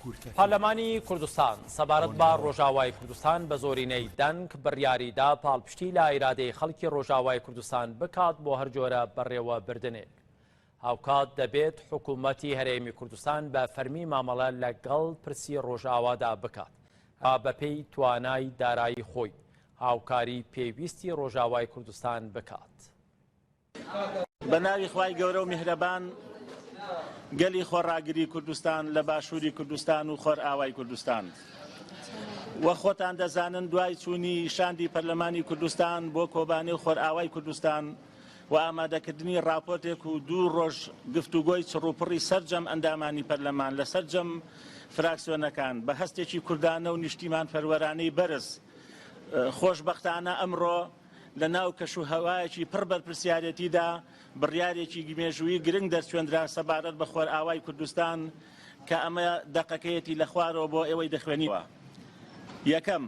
پەرلەمانی کوردستان سەبارەت بە ڕۆژاوای کوردستان بە زۆرینەی دەنگ بڕیاری دا پاڵپشتی لە ئیرادەی خەڵکی ڕۆژاوای کوردستان بکات بۆ هەر جۆرە بەڕێوەبردنێک. هاوکات دەبێت حکوومەتی هەرێمی کوردستان بە فەرمی مامەڵە لەگەڵ پرسی ڕۆژاوادا بکات و بەپێی توانای دارایی خۆی هاوکاری پێویستی ڕۆژاوای کوردستان بکات. بە ناوی خوای گەورە و میهرەبان گەلی خۆڕاگری کوردستان لە باشووری کوردستان و خۆرئاوای کوردستان وە خۆتان دەزانن دوای چوونی شاندی پەرلەمانی کوردستان بۆ کۆبانێ و خۆرئاوای کوردستان و ئامادەکردنی ڕاپۆرتێک و دوو ڕۆژ گفتوگۆی چڕوپڕی سەرجەم ئەندامانی پەرلەمان لە سەرجەم فراکسیۆنەکان بە هەستێکی کوردانە و نیشتیمان پەروەرانەی بەرز خۆشبەختانە ئەمڕۆ لە ناو کەش و هەوایەکی پڕ بەرپرسیارێتیدا بڕیارێکی مێژوویی گرنگ دەرچوێندرا سەبارەت بە خۆرئاوای کوردستان کە ئەمە دەقەکەیەتی لە خوارەوە بۆ ئێوەی دەخوێنیەوە. یەکەم،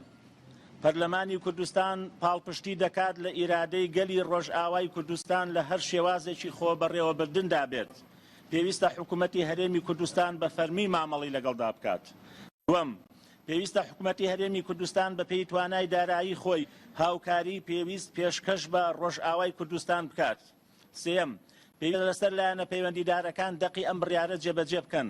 پەرلەمانی کوردستان پاڵپشتی دەکات لە ئیرادەی گەلی ڕۆژئاوای کوردستان لە هەر شێوازێکی خۆبەڕێوەبردندا بێت، پێویستە حکومەتی هەرێمی کوردستان بە فەرمی مامەڵەی لەگەڵدا بکات. دووەم، پێویستە حکومەتی هەرێمی کوردستان بەپێی توانای دارایی خۆی هاوکاریی پێویست پێشکەش بە ڕۆژئاوای کوردستان بکات. سێیەم، پێویستە لەسەر لایەنە پەیوەندیدارەکان دەقی ئەم بڕیارە جێبەجێ بکەن.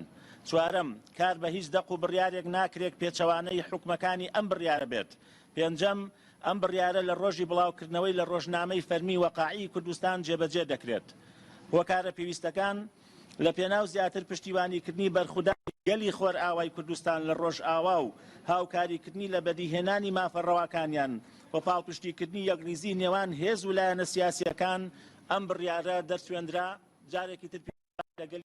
چوارەم، کار بە هیچ دەق و بڕیارێک ناکرێک پێچەوانەی حوکمەکانی ئەم بڕیارە بێت. پێنجەم، ئەم بڕیارە لە ڕۆژی بڵاوکردنەوەی لە ڕۆژنامەی فەرمی وەقائیی کوردستان جێبەجێ دەکرێت. هۆکارە پێویستەکان، لە پێناو زیاتر پشتیوانیکردنی بەرخودانی گەلی خۆرئاوای کوردستان لە ڕۆژئاوا و هاوکاریکردنی لە بەدیهێنانی مافە ڕەواکانیان و پاڵپشتیکردنی یەکڕیزی نێوان هێز و لایەنە سیاسییەکان ئەم بڕیارە دەرچوێندرا جارێکی تر پێ لە گەلی.